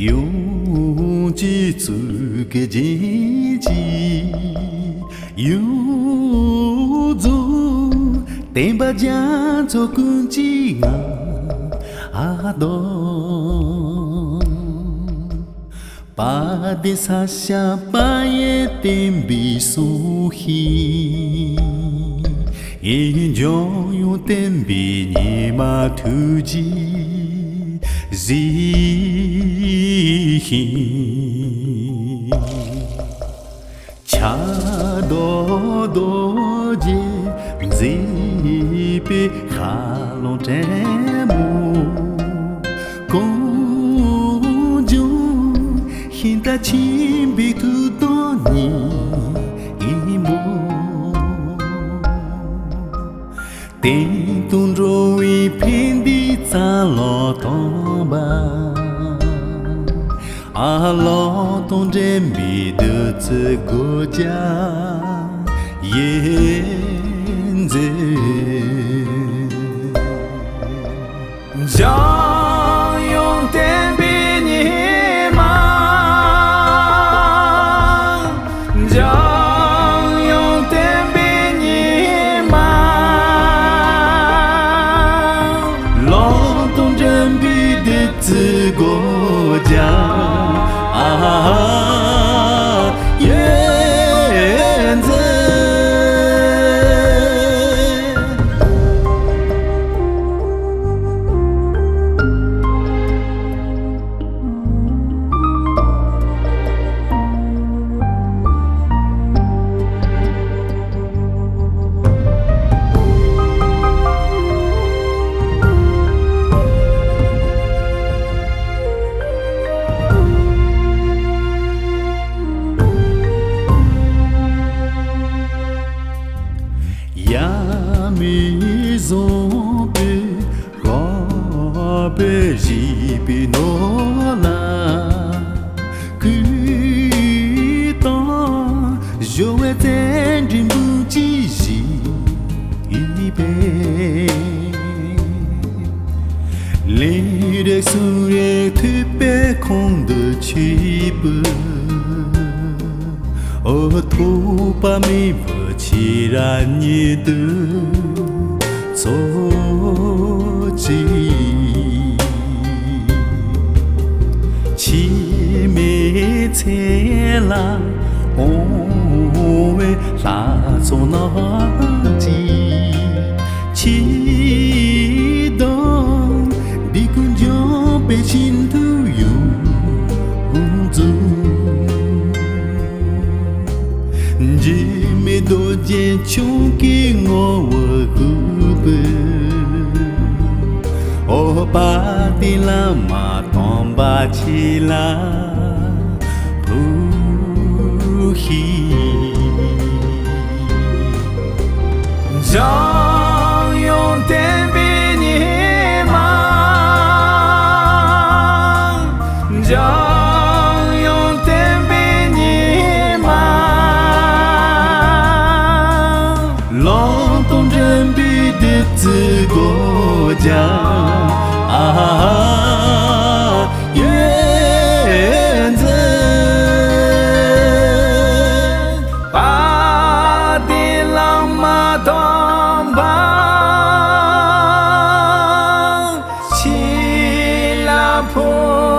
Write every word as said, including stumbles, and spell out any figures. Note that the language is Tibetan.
ཡང་ཅི་ཚུལ་གྱི་རྒྱན་གྱིས་ཡོངས་རྫོགས། བསྟན་པ་རྒྱ་མཚོ་ཀུན་གྱི་མངའ་བདག། དཔལ་ལྡན་ས་སྐྱ་པ་ཡི་བསྟན་པའི་སྲོག་ཤིང་། འཇམ་དབྱངས་བསྟན་པའི་ཉི་མ་ཐུགས་རྗེས་གཟིགས་ཤིང་། ཆགས་སྡང་རྡོ་རྗེས་མཛེས་པའི་ཤར་ལུང་དྲན་མོ། གངས་ལྗོངས་ཤིང་རྟ་ཆེན་པོའི་ཐུགས་དམ་ཉི་མ། བསྟན་དང་འགྲོ་བའི་ཕན་བདེའི་རྩ་ལག་དམ་པ། ཨ་ལགས་དང་འདྲེན་པའི་བདུད་རྩི་སྒོ་བརྒྱ་ཡིས་མཛེས། འཇམ་དབྱངས་བསྟན་པའི་ཉི་མ། འཇམ་དབྱངས་བསྟན་པའི་ཉི་མ། ལག་དང་འདྲེན་པའི་བདུད་རྩི་སྒོ་བརྒྱ་ཡིས་མཛེས། ཡ་མེད་བཟང་པོའི་ཤར་པའི་བཞད་པའི་ནོར་ལ་གུས་དང་གཞོལ་བའི་བརྩོན་འགྲུས་འབུམ་གྱིས་བཞེས་པའི། ལས་རིགས་གསུམ་རིག་ཐུབ་པའི་ཁོང་དུ་ཆུད་པའི། འོ་ཐོགས་པ་མེད་པའི་ཆོས་ར་ཉིད་དུ་ཚོགས་ཅིག། འཆི་མེད་ཚེ་ལ་འོང་བའི་ལྷ་ཚོགས་རྣམས་ཀྱིས། འཆི་བདག་འདི་ཀུན་འཇོམས་པའི་ཞིང་དུ་ཡོངས་རྫོགས། འཇིགས་མེད་རྡོ་རྗེ་འཆང་གི་ངོ་བོར་བཞུགས་པའི། འོ་དཔལ་ལྡན་བླ་མ་དམ་པ་ཁྱེད་ལ་ཕུལ་ཞིང་། འཇམ་དབྱངས་བསྟན་པའི་ཉི་མ། འཇམ་དབྱངས་བསྟན་པའི་ཉི་མ། ལམ་དང་འདྲེན་པའི་བདུད་རྩི་སྒོ་བརྒྱ་ཡིས་མཛེས། དཔལ་ལྡན་བླ་མ་དམ་པ་ཁྱེད་ལ་ཕུལ་